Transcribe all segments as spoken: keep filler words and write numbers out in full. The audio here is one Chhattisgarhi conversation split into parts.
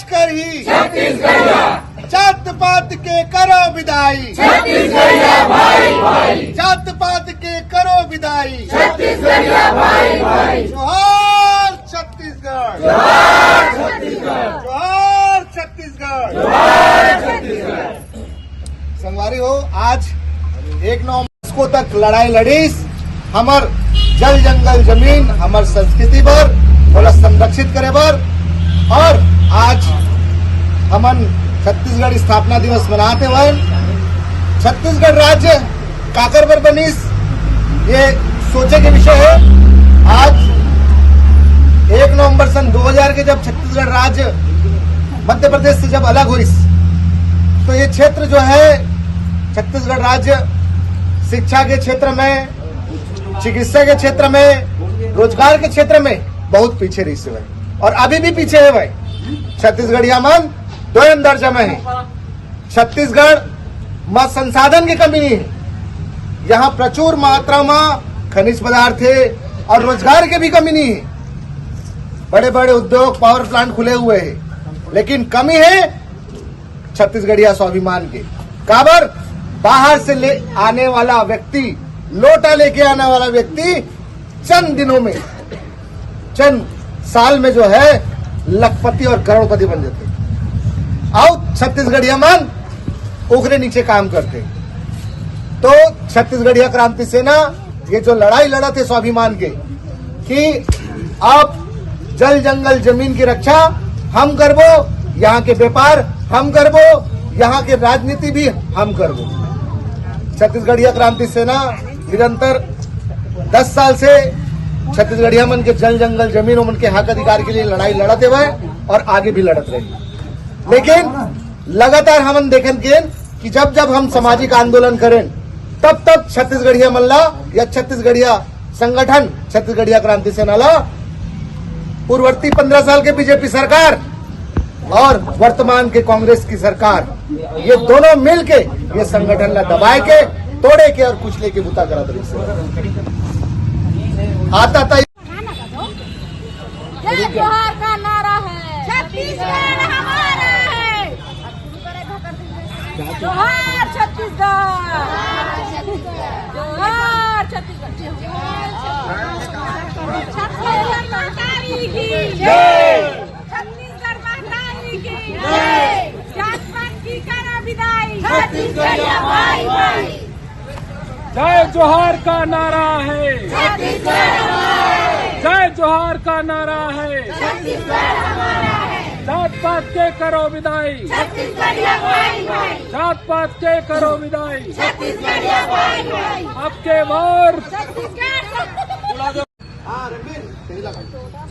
करही छत्तीसगढ़िया। जात पात के करो विदाई छत्तीसगढ़िया भाई भाई। जात पात के करो विदाई छत्तीसगढ़िया भाई भाई। जोहार छत्तीसगढ़। जोहार छत्तीसगढ़। जोहार छत्तीसगढ़। जोहार छत्तीसगढ़। संगवारी हो, आज एक नौ को तक लड़ाई लड़ीस हमर जल जंगल जमीन, हमर संस्कृति बर, ओला संरक्षित करे बर। और आज हमन छत्तीसगढ़ स्थापना दिवस मनाते हुए छत्तीसगढ़ राज्य काकर बर बनिस, ये सोचे के विषय है। आज एक नवंबर सन दो हज़ार के जब छत्तीसगढ़ राज्य मध्य प्रदेश से जब अलग हुई, तो ये क्षेत्र जो है छत्तीसगढ़ राज्य शिक्षा के क्षेत्र में, चिकित्सा के क्षेत्र में, रोजगार के क्षेत्र में बहुत पीछे रहिस हे भाई, और अभी भी पीछे है भाई। छत्तीसगढ़िया मन दोयम दर्जा में है। छत्तीसगढ़ में संसाधन की कमी नहीं है, यहाँ प्रचुर मात्रा में खनिज पदार्थ है और रोजगार के भी कमी नहीं है। बड़े बड़े उद्योग, पावर प्लांट खुले हुए हैं, लेकिन कमी है छत्तीसगढ़िया स्वाभिमान के। काबर? बाहर से ले आने वाला व्यक्ति, लोटा लेके आने वाला व्यक्ति चंद दिनों में, चंद साल में जो है लखपति और करोड़पति बन जाते। आओ छत्तीसगढ़िया मन ओकरे नीचे काम करते। तो छत्तीसगढ़िया क्रांति सेना ये जो लड़ाई लड़त हे स्वाभिमान के कि अब जल जंगल जमीन की रक्षा हम करबो, यहाँ के व्यापार हम करबो, यहाँ के राजनीति भी हम करबो। छत्तीसगढ़िया क्रांति सेना निरंतर दस साल से छत्तीसगढ़िया मन के जल जंगल जमीन, ओमन के हक अधिकार के लिए लड़ाई लड़त हवय और आगे भी लड़त रही। लेकिन लगातार हमन देखन के कि जब जब हम सामाजिक आंदोलन करें, तब तब छत्तीसगढ़िया मन ला या छत्तीसगढ़िया संगठन, छत्तीसगढ़िया क्रांति सेना ला पूर्ववर्ती पन्द्रह साल के बीजेपी सरकार और वर्तमान के कांग्रेस की सरकार, ये दोनों मिलके ये संगठन ला दबाए के, तोड़े के और कुचले के बुता करत रहिस हे। आता था ये जोहार का नारा है, छत्तीसगढ़ हमारा है। जोहार छत्तीसगढ़। जोहार छत्तीसगढ़। छत्तीसगढ़ महतारी की जय। छत्तीसगढ़ महतारी की जय। जात पात की करो विदाई। छत्तीसगढ़िया भाई भाई। जय जोहार का नारा है। छत्तीसगढ़ हमारा है। जय जोहार का नारा है। छत्तीसगढ़ हमारा है। जात पात के करो विदाई। छत्तीसगढ़िया भाई भाई। जात पात के करो विदाई। छत्तीसगढ़िया भाई भाई। अब के बार छत्तीसगढ़। हाँ, रणबीर, तेरी लगा।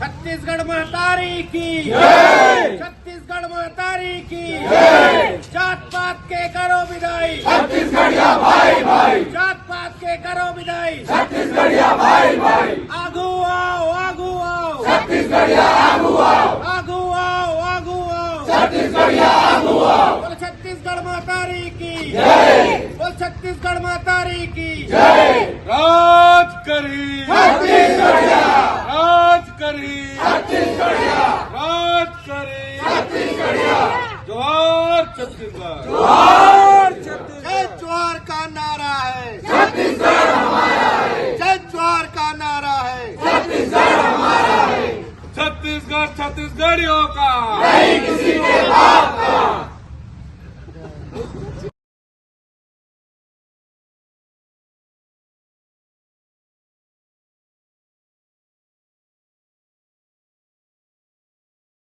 छत्तीसगढ़ महतारी की जय। छत्तीसगढ़ महतारी की जय। जात पात के करो विदाई। छत्तीसगढ़िया भाई भाई। जात पात के करो विदाई। छत्तीसगढ़िया भाई भाई। आगू आओ, आगू आओ। छत्तीसगढ़िया आगू आओ। आगू आओ, आगू आओ। छत्तीसगढ़िया आगू आओ। बोल छत्तीसगढ़ महतारी की जय। बोल छत्तीसगढ़ महतारी की जय। राज करही। छत्तीसगढ़िया। राज करही। छत्तीसगढ़िया। राज करही। छत्तीसगढ़िया। जोहार छत्तीसगढ़। जोहार छत्तीसगढ़। जय जोहार का नारा है। छत्तीसगढ़ हमारा है। जय जोहार का नारा है। छत्तीसगढ़ हमारा है। छत्तीसगढ़ छत्तीसगढ़ियों का। नहीं किसी के बाप